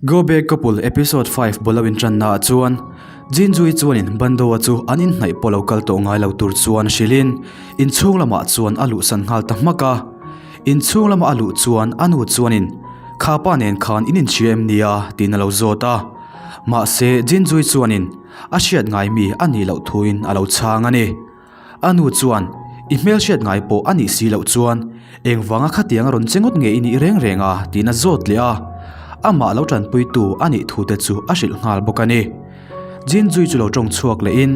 Go Back Couple Episode 5 bul lo inṭanna ah chuan Jinjui chuanin Bando-a chu an inhnaih pawh lo kal tawh ngai lo tur chuan hrilhin inchhung lamah chuan a luhsan nghal ta hmak a. Inchhung lama a luh chuan a nu chuanin Kha pa nen khan in inchhia em nia? tiin a lo zawt a. Mahse Jinjui chuanin a hriat ngai mi a nih loh thuin a lo chhang a ni. A nu chuan, I hmelhriat ngai pawh a nih si loh chuan engvanga khatiang a rawn che ngawt nge i nih reng reng a? tiin a zawt leh a. Amah lo tanpuitu a nih thu te chu a hrilh nghal bawk a ni. Jinjui chu lo tawng chhuak lehin,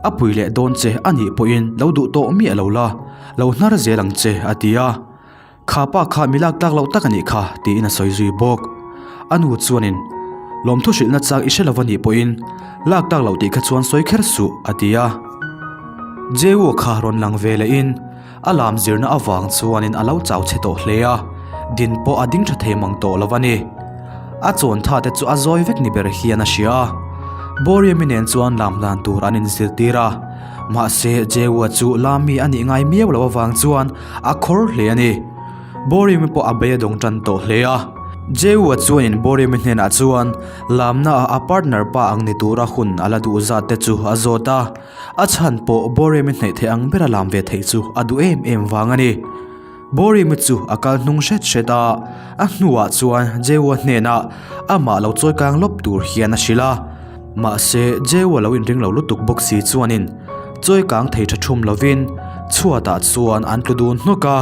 A pui leh dawn che a nih pawhin lo duh tawh miah lo la, lo hnar zel ang che a ti a. Kha pa kha mi lak tlak loh tak a nih kha, tiin a sawi zui bawk. A nu chuanin, Lawmthu hrilhna chak i hre lo va nih pawhin lak tlak loh tih kha chuan sawi kher suh, a ti a. Jehu kha rawn lang ve lehin a lam zirna avang chuanin a lo chau chhe tawh hle a, din pawh a ding tha thei mang tawh lo a ni. A chawntha te chu a zawi vek ni ber hian a hria a. Boriami nen chuan lam dan tur an inzirtir a, mahse Jehu-a chu lami a nih ngai miau loh avang chuan A khawr hle a ni. Boriami pawh a bei a dawng tan tawh hle a. Jehu-a chuanin Boriami hnenah chuan lamna ah a partner pa ang ni tura hun a la duh zat te chu a zawt a. A chhan pawh Boriami hnaih theih ang bera lam ve theih chu a duh em em vang a ni. Boriami chu a kal hnung hret hret a, a hnuah chuan Jehu-a hnenah amah lo chawi kang lawp tur hian a hrilh a. Mahse Jehu-a lo inring lo lutuk bawk si chuanin Chawi kang thei tha thum lovin chhuatah chuan an tlu dun hnawk a.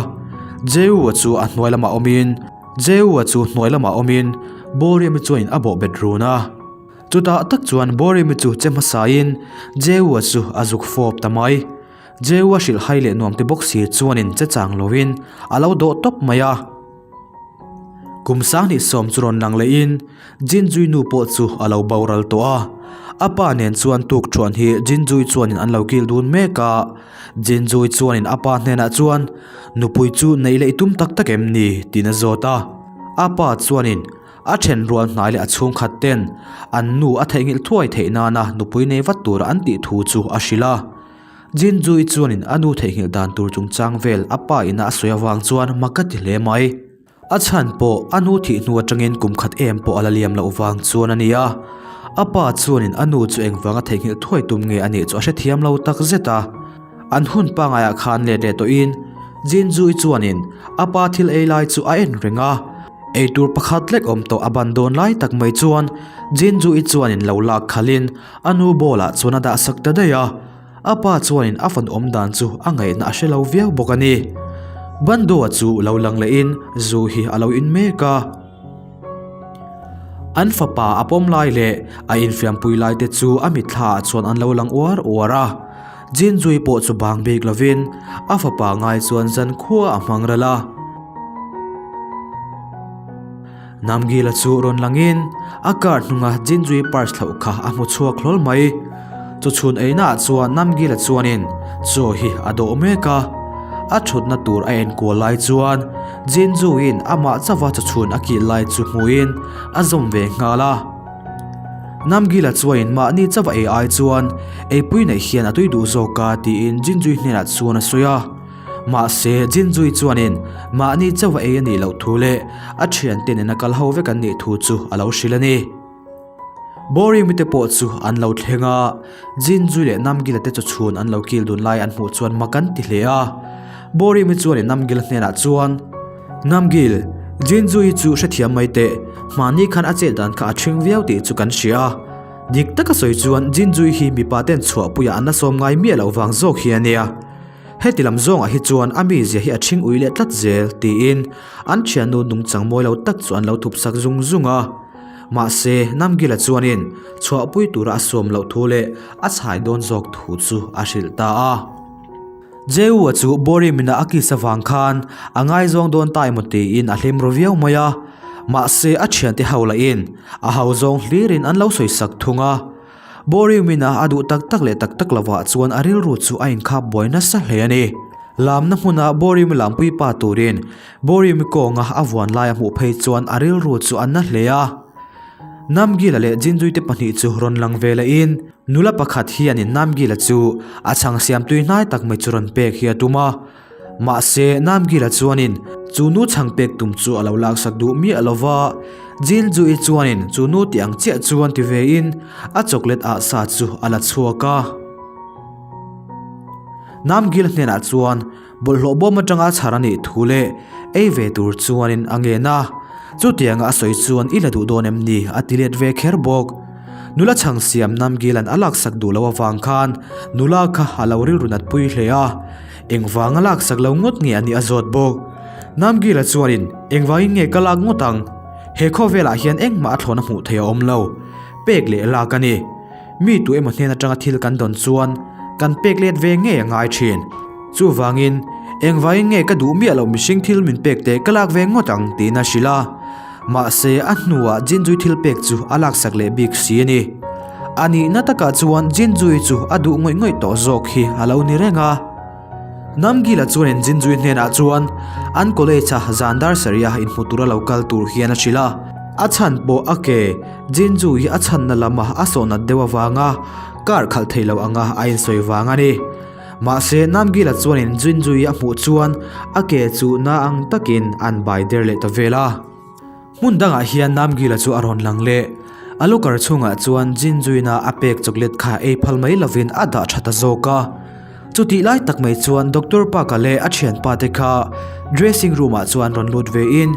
Jehu-a chu a hnuai lamah awmin Jehu-a chu hnuai lamah awmin Boriami chuanin a bawh bet run a. Chutah tak chuan Boriami chu che hmasain Jehu-a chu a zuk fawp ta mai. Jehu-a hrilh hai leh nuam ti bawk si chuanin che chang lovin a lo dawh tawp mai a. Kum sanghnih sawm chu rawn lang lehin Jinjui nu pawh chu a lo boral tawh a. A pa nen chuan tuk thuan hi Jinjui chuanin an lo kil dun mek a. Jinjui chuanin a pa hnenah chuan, Nupui chu neih leh i tum tak tak em ni? tiin a zawt a. A pa chuanin a then rual hnai leh a chhungkhat ten an nu a theihnghilh thuai theih nana nupui nei vat tura an tih thu chu a hrilh a. Jinjui chuanin a nu theihnghilh dan tur chungchang vel a pa ina a sawi avang chuan mak a ti hle mai. A chhan pawh a nu thih hnu atangin kum khat em pawh a la liam loh vang chuan a ni a. A pa chuanin a nu chu engvanga theihnghilh thuai tum nge a nih chu a hrethiam lo tak zet a. An hun pangaiah khan let leh tawhin Jinjui chuanin a pa thil ei lai chu a en reng a. Eitur pakhat lek awm tawh a ban dawn lai tak mai chuan Jinjui chuanin lo lak khalhin A nu bawlah chuan a dah sak ta daih a, a pa chuanin a fanu awm dan chu a ngaihna a hre lo viau bawk a ni. Bandua chu lo lang lehin zu hi a lo in mek a. An fapa a pawm lai leh a infiampui lai te chu a mitthla ah chuan an lo lang uar uar a. Jinjui pawh chu bang bik lovin a fapa ngai chuan zankhua a hmang ral a. Namgila chu rawn langin a car hnunga Jinjui purse thlauh kha a hmu chhuak hlawl mai. Chu chhun einaah chuan Namgila chuanin chaw hi a dawh mek a. A thutna tur a enkual lai chuan Jinjuiin amah chauha chaw chhun a kih lai chu hmuhin a zawm ve nghal a. Namgila chuanin mahni chauha ei ai chuan eipui neih hian a tui duh zawk a tiin Jinjui hnenah chuan a sawi a. Mahse, Jinjui chuanin mahni chauha ei a nih loh thu leh a thiante nena kal ho vek an nih thu chu a lo hrilh a ni. Boring mite pawh chu an lo thleng a, Jinjui leh Namgila te chawchhun an lo kil dun lai an hmuh chuan mak an ti hle a. Boring mi chuanin Namgila hnenah chuan, Namgil, Jinjui hi chu hrethiam mai teh, hmanni khan a chet dan kha a ṭhing viau tih chu kan hria a. Dik taka sawi chuan Jinjui hi mipa ten chhuahpuiah an la sawm ngai miah loh vang zawk hi a nia. Heti lam zawngah hi chuan a mizia hi a ṭhing ui leh tlat zel, tiin an ṭhiannu nungchang mawi lo tak chu an lo thup sak zung zung a. Mahse, Namgila chuanin chhuahpui tura a sawm loh thu leh a chhai dawn zawk thu chu a hrilh ta a. Jehu-a chu Borimina a kiss avang khan a ngaizawng dawn ta emaw tiin a hlim ru viau mai a. Mahse, a ṭhiante ho lahin a ho zawng hlirin an lo sawisak thung a. Boriumina a duh tak tak leh tak tak lovah chuan a rilru chu a inkhap buai nasa hle a ni. Lamna hmuna Boriumi lampui pa turin Boriumi kawnga a vuan lai a hmuh phei chuan a rilru chu a na hle a. Namgila leh Jinjuite pahnih chu rawn lang ve lehin nula pakhat hianin Namgila chu a chhang siamtui hnai tak mai chu rawn pek hi a tum a. Mahse, Namgila chuanin chu nu chhang pek tum chu a lo laksak duh miah lo va, Jinju-i chuanin chu nu tih ang chiah chuan ti vein a chocolate ah sa chu a la chhuak a. Namgil hnenah chuan bawlhhlawh bawm atanga chhar a nih thu leh ei ve tur chuanin a ngen a, chutianga a sawi chuan i la duh dawn em ni a ti let ve kher bawk. Nula chhang siam Namgilan a laksak duh loh avang khan nula kha a lo rilru nat pui hle a, engvanga laksak lo ngawt nge a nih a zawt bawk. Namgila chuanin engvangin nge ka lak ngawt ang? He khawvelah hian engmah a thlawna hmuh theih a awm lo, pek leh lak a ni. Mi tu emaw hnen atanga thil kan dawn chuan kan pek let ve ngei a ngai thin. Chuvangin, engvangin nge ka duh miah loh mihring thil min pek teh ka lak ve ngawt ang tiin a hrilh a. Mahse, a hnuah Jinjui thil pek chu a laksak leh bik si a ni. A nihna takah chuan Jinjui chu a duh ngawih ngawih tawh zawk hi a lo ni reng a. Namgila chuanin Jinjui hnenah chuan an college-a zan dar sarih-a inhmu tura lo kal tur hian a hrilh a. A chhan pawh a ke Jinju hi a chhanna lama a sawhnat deuh avanga car khalh thei lo anga a insawi vang a ni. Mahse, Namgila chuanin Jinjui a hmuh chuan a ke chu na ang takin an bai der leh ta vel a. Hmun dangah hian Namgila chu a rawn lang leh. A locker chhungah chuan Jinjuina a pek chocolate kha ei phal mai lovin a dah tha ta zawk a. Chutih lai tak mai chuan Doctor Park-a leh a thianpa te kha dressing room-ah chuan rawn lut vein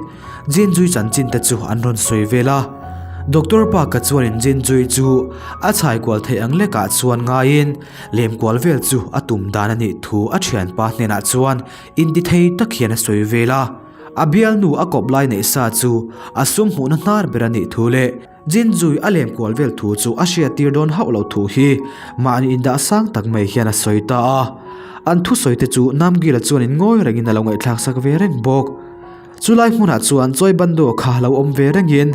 Jinjui chanchin te chu an rawn sawi vel a. Doctor Park-a chuanin Jinjui chu a chhai kual theih ang lekah chuan ngaiin lem kual vel chu a tum dan a nih thu a thianpa hnenah chuan intithei tak hian a sawi vel a. A bialnu a kawp lai neih sa chu a sum hmuhna hnar ber a nih thu leh Jinjui a lem kual vel thu chu a hriattir dawn hauh lo thu hi mahni indah sang tak mai hian a sawi ta a. An thusawi te chu Namgila chuanin ngawi rengin a lo ngaihthlak sak ve reng bawk. Chulai hmunah chuan Choi Bando kha lo awm ve rengin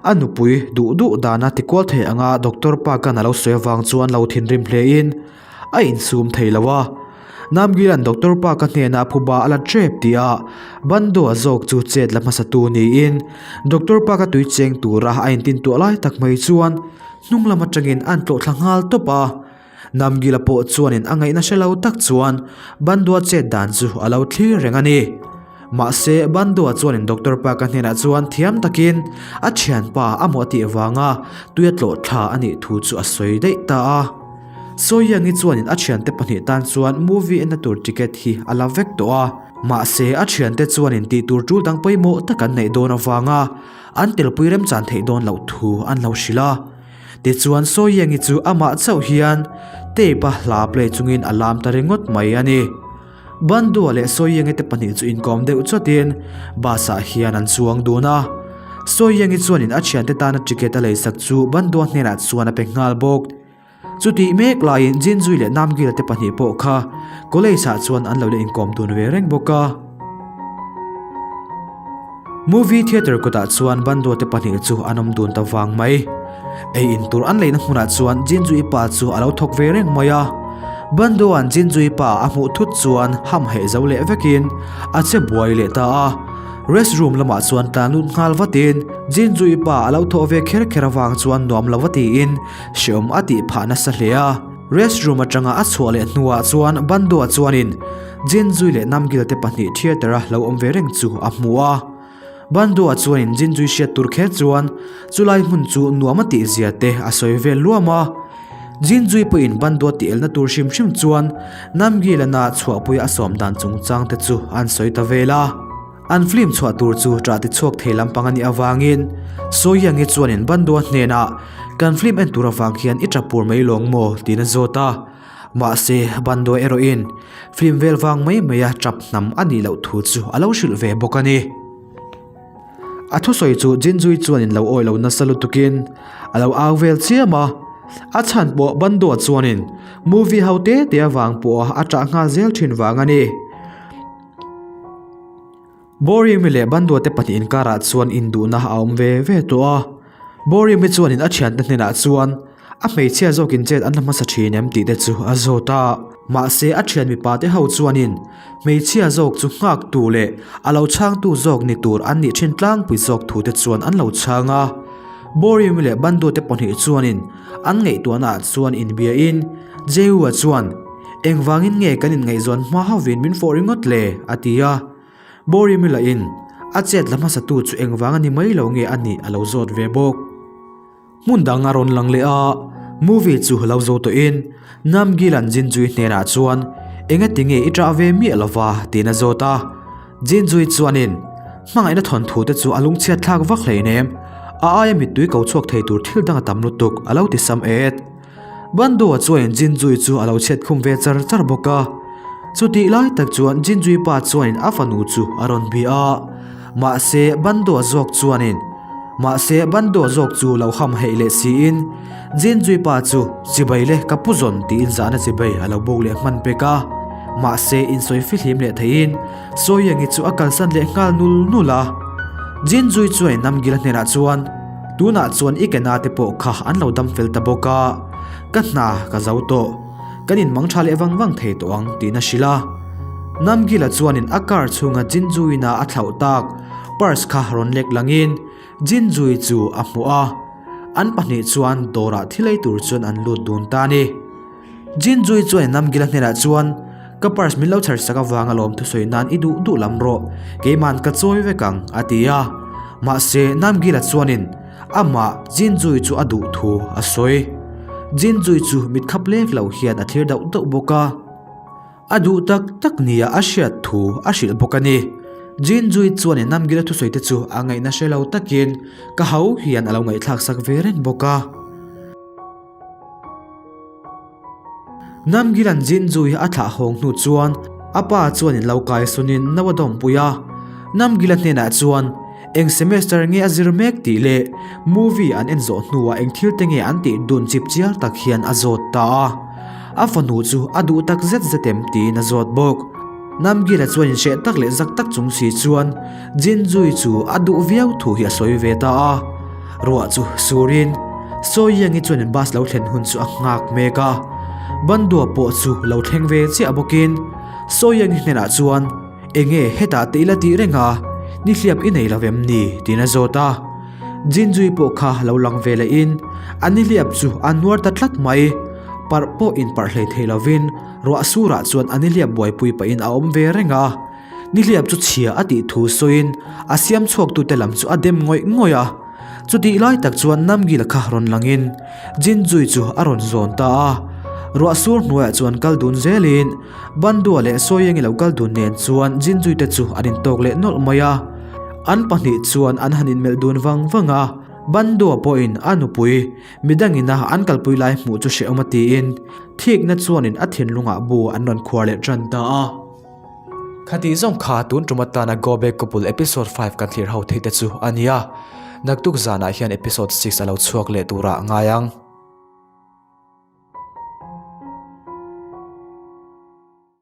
a nupui duh duh dana tikual thei anga Doctor Park-a'n a lo sawi avang chuan lo thinrim hlein a insum thei lo a. Namgila'n Doctor Park-a hnenah phuba a la ṭep tih a, Bando-a zawk chu chet la hmasatu niin Doctor Park-a tui cheng tura a intintuah lai tak mai chuan hnung lam aṭangin an tlawh thla nghal tawp a. Namgila pawh chuanin a ngaihna hre lo tak chuan Bando-a chet dan chu a lo thlir reng a ni. Mahse, Bando-a chuanin Doctor Park-a hnenah chuan thiam takin a ṭhianpa a hmuh a tih avanga tui a tlawh thla a nih thu chu a sawi daih ta a. Sawiangi chuanin a thiante pahnih tan chuan movie enna tur ticket hi a la vek tawh a, mahse a thiante chuanin tih tur tul dang pawimawh tak an neih dawn avanga an telpui remchan theih dawn loh thu an lo hrilh a. Tichuan Sawiangi chu amah chauh hian tape-a hla play chungin a lam ta ringawt mai a ni. Bandua leh Sawiangi te pahnih chu inkawm deuh chawtin bus-ah hian an chuang dun a. Sawiangi chuanin a thiante tana ticket a leisak chu Bandua hnenah chuan a pe nghal bawk. Chutih mek laiin Jinjui leh Namgila te pahnih pawh kha college ah chuan an lo la inkawm dun ve reng bawk a. Movie theatre kawtah chuan Bandua te pahnih chu an awm dun ta vang mai. Ei in tur an leina hmunah chuan Jinjui pa chu a lo thawk ve reng mai a. Bandua'n Jinjui pa a hmuh thut chuan hamhaih zo leh vekin a che buai leh ta a. Rest room lamah chuan tlan lut nghal vatin Jinjui pa a lo thawh ve kher kher avang chuan nuam lo va tiin Hreawm a tih phah nasa hle a, restroom atanga a chhuah leh hnuah chuan Bandua chuanin Jinjui leh Namgil te pahnih theatre-a lo awm ve reng chu a hmu a. Bandua chuanin Jinjui hriat tur kher chuan chulai hmun chu nuam a tih zia te a sawi vel luam a. Jinjui pawhin Bandua tih elna tur hrim hrim chuan Namgil-ana chhuahpui a sawm dan chungchang te chu an sawi ta vel a. An film chhuah tur chu ṭah ti chhuak thei lampang a nih avangin Sawiangi chuanin Bandua hnenah kan film en tur avang hian i ṭap pur mai lawng maw tiin a zawt a. Mahse, Bandua erawhin film vel vang mai maia ṭap hnam a nih loh thu chu a lo hrilh ve bawk a ni. A thusawi chu Jinjui chuanin lo awih lo nasa lutukin a lo au vel chiam a. A chhan pawh Bandua chuanin movie ho te te avang pawha a ṭah nghal zel ṭhin vang a ni. Borimi leh Bandua te pahnih inkarah chuan induhna a awm ve ve tawh a. Borimi chuanin a thiante hnenah chuan a hmeichhia zawkin chet an la hmasa thin em tih te chu a zawt a. Mahse a thian mipa te ho chuanin hmeichhia zawk chu nghaktu leh a lo chhangtu zawk ni tur an nih thin tlangpui zawk thu te chuan an lo chhang a. Borimi leh Bandua te pahnih chuanin an ngaihtuahnaah chuan inbiain Jehu-a chuan. Engvangin nge kan inngaihzawn hma hauhin min fawh ringawt le? a ti a. Borimi lahin a chet la hmasatu chu engvang a ni mai lo nge a nih a lo zawt ve bawk. Hmun dang a rawn lang leh a, movie chu lo zo tawhin Namgila'n Jinjui hnenah chuan engati nge i ṭah ve miah lova tiin a zawt a. Jinjui chuanin hmangaihna thawnthu te chu a lungchhiat thlak vak hleinem, a aia mittui ko chhuak thei tur thil dang a tam lutuk a lo ti sam et. Bandua chuanin Jinjui chu a lo chhiat khum ve char char bawk a. Chutih lai tak chuan Jinjui pa chuanin a fanu chu a rawn bia a. Mahse Bandua zawk chuanin Mahse Bandua zawk chu lo ham heih leh siin Jinjui pa chu chibai le ka pu zawn tiin zahna chibai a lo buk leh hman pek a. Mahse insawi fihlim leh theiin Sawiengi chu a kalsan leh nghal nul nul a. Jinjui chuanin Namgila hnenah chuan Tunah chuan i kena te pawh kha an lo dam fel ta bawk a, ka hna ka zo tawh, kan inmang tha leh vang vang thei tawh ang tiin a hrilh a. Namgila chuanin a car chhunga Jinjuina a thlauh tak purse kha rawn lek langin Jinjui chu a hmuh a, an pahnih chuan dawrah thil ei tur chuan an lut dun ta a ni. Jinjui chuan Namgila hnenah chuan, Ka purse min lo chhar sak avanga lawm thusawi nan i duh duh lam rawh, keiman ka chawi vek ang, a ti a. Mahse, Namgila chuanin amah Jinjui chu a duh thu a sawi. Jinjui chu mit khap lek lo hian a thlir dauh dauh bawk a. A duh tak tak nia a hriat thu a hrilh bawk a ni. Jinjui chuanin Namgila thusawi te chu a ngaihna hre lo takin ka ho hian a lo ngaihthlak sak ve reng bawk a. Namgilan Jinjui a thlah hawng hnu chuan a pa chuan in lo kai sunin no a dawmpui a. Namgila hnenah chuan eng semester nge a zir mek tih leh movie an en zawh hnuah eng thil te nge an tih dun chip chiar tak hian a zawt ta a. A fanu chu a duh tak zet zet em tiin a zawt bawk. Namgila chuan inhreh tak leh zak tak chung si chuan Jinjui chu a duh viau thu hi a sawi ve ta a. Ruah chu surin Sawiangi chuan bus lo thlen hun chu a nghak mek a, Bandua pawh chu lo thleng ve chiah bawkin Sawiangi hnenah chuan Enge hetah te ila tih reng a, nihliap i nei lo em ni? tiin a zawt a. Jinjui pawh kha lo lang ve lehin a nihliap chu a nuar ta tlat mai, parh pawh inparh hlei thei lovin ruah surah chuan a nihliap buaipui pahin a awm ve reng a. Nihliap chu chhia a tih thu sawiin a siam chhuaktute lam chu a dem ngawih ngawih a. Chutih lai tak chuan Namgila kha rawn langin Jinjui chu a rawn zawn ta a. Ruah sur hnuaiah chuan kal dun zelin Bandua leh Sawiengi lo kal dun nen chuan Jinjui te chu an intawk leh nawlh mai a. An pahnih chuan an han inmelh dun vang vang a, Bandua pawhin a nupui midangina an kalpui lai hmuh chu hrehawm a tiin thikna chuanin a thinlungah bu an rawn khuar leh tan ta a. Khatih zawng kha tun tum atana Go Back Couple episode 5 kan thlir ho theih te chu a nia. Naktuk zanah hian episode 6 a lo chhuak leh turah ngai ang.